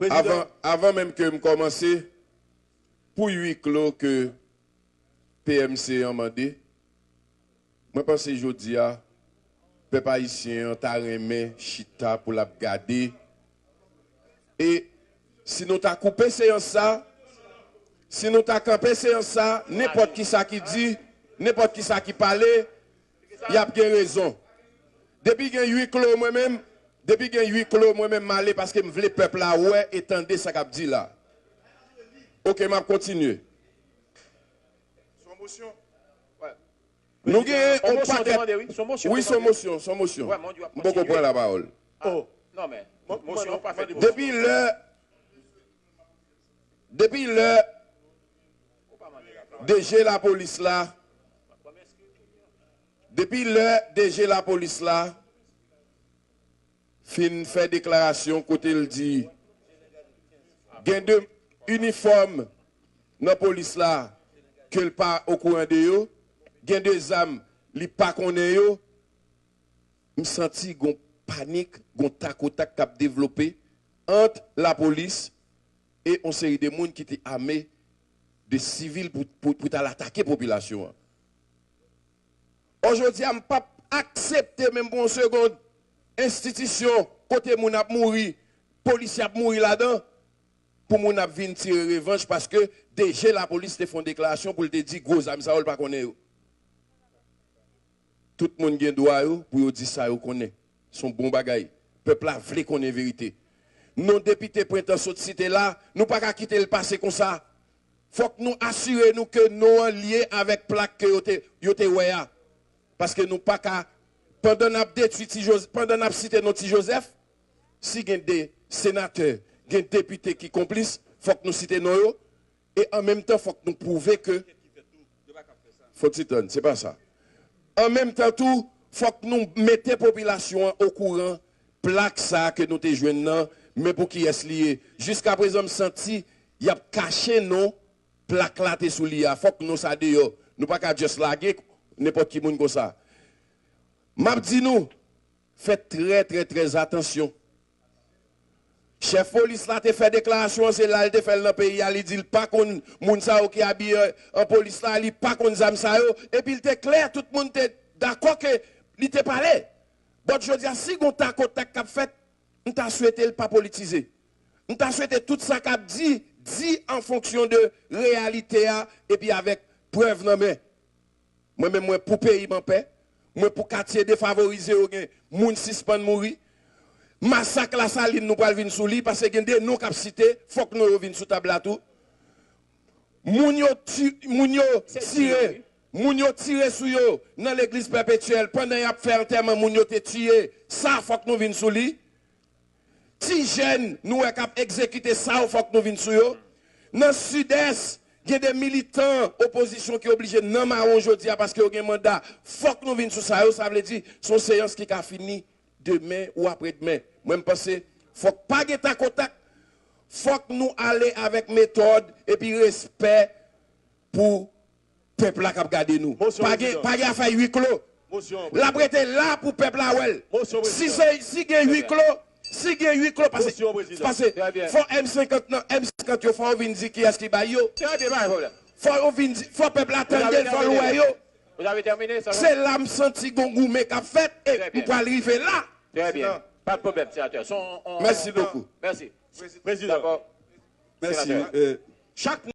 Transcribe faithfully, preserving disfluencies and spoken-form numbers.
Avan, avan menm ke m kòmanse, pou ui klo ke P M C an mande, mwen panse jodi a, pèp ayisyen an ta renmen chita pou l ap gade. E si nou ta koupe seyans sa, si nou ta kanpe seyans sa, nenpòt ki sa ki di, nenpòt ki sa ki pale, y ap gen rezon. Depi gen ui klo mwen menm, depi gen ui klo mwen menm m ale paske m vle pèp la wè e tande sa k ap di la. Oke, m ap kontinye. Nou gen yon pakèt. Wi, se yon mosyon, se yon mosyon. M poko pran lapawòl. Depi lè, depi lè D G lapolis la, depi lè D G lapolis la fin fè deklarasyon kote l di gen de inifòm nan polis la ke l pa okouran de yo, gen de zam li pa konnen yo, m santi gon panik, gon takotak k ap devlope ant lapolis e yon seri de moun ki te ame de sivil pou, pou, pou t al atake popilasyon an. Ò, jodi a, m p ap aksepte menm pou yon segonn enstitisyon kote moun ap mouri, polisye ap mouri ladan, pou moun ap vin tire revanj paske D G lapolis te fè yon deklarasyon pou l te di gwo zam sa yo, l pa konnen yo. Tout moun gen dwa yo pou yo di sa yo konnen. Se yon bon bagay. Pèp la vle konnen verite. Non depite Prentan sot site la, nou pa ka kite l pase konsa. Fòk nou asire nou ke non an lye avèk plak ke yo te, yo te wè a. Paske nou pa ka, pandan n ap detwi Ti Jozèf, pandan n ap site non Ti Jozèf, si gen de senatè, gen depite ki konplis, fòk nou site non yo. E an menm tan, fòk nou pwouve ke, fò ti tann, se pa sa. An menm tan tou, fòk nou mete popilasyon an okouran plak sa a ke nou te jwenn nan, men pou kiyès li ye. Jiskaprezan, m santi y ap kache non plak la te sou li a. Fòk non sa deyò. Nou pa ka just lage nenpòt ki moun konsa. M ap di nou, fè trè, trè, trè atansyon. Chèf polis la te fè deklarasyon an, se la l te fè l nan peyi a, li di l pa konn moun sa yo ki abiye an polis la, li pa konn zam sa yo, epi l te klè, tout moun te dakò ke li te pale. But jodi a, si gon takotak k ap fèt, m ta swete l pa politize. M ta swete tout sa k ap di, di an fonksyon de reyalite a, epi avèk prèv nan men. Mwen menm, mwen pou peyi m anpè. Mwen pou katye defavorize yo gen moun sispann mouri. Masak Lasalin, nou pral vin sou li, paske gen de non k ap site, fòk non yo vin sou tab la tou. Moun yo ti-, moun yo tire, moun yo tire sou yo nan legliz Pèpetyèl, pandan y ap fè antèman, moun yo te tiye, sa fòk nou vin sou li. Ti jèn, nou wè k ap egzekite sa yo, fòk nou vin sou yo. Nan Sidès, gen de militan opozisyon ki oblije nan mawon jodi a paske yo gen manda. Fòk nou vin sou sa yo, sa vle di, se yon seyans ki ka fini demen ou apredmen. Mwen, m panse, fòk pa gen takotak, fòk nou ale avèk metòd epi respè pou pèp la k ap gade nou. Pa gen, pa gen afè wi klo. L ap rete la pou pèp la wè l. Si se, si gen wi klo, si gen wi klo, pase, pase, fò M senkant nan, M senkant yo, fò yo vin di kiyès ki bay yo. Fò yo vin di, fò pèp la tande l, fò l wè yo. Se la m santi gon goumen k ap fèt, e m pral rive la. Trè byen. Pa de pwoblèm, senatè. Mèsi bokou. Mèsi. Prezidan. Mèsi. Chak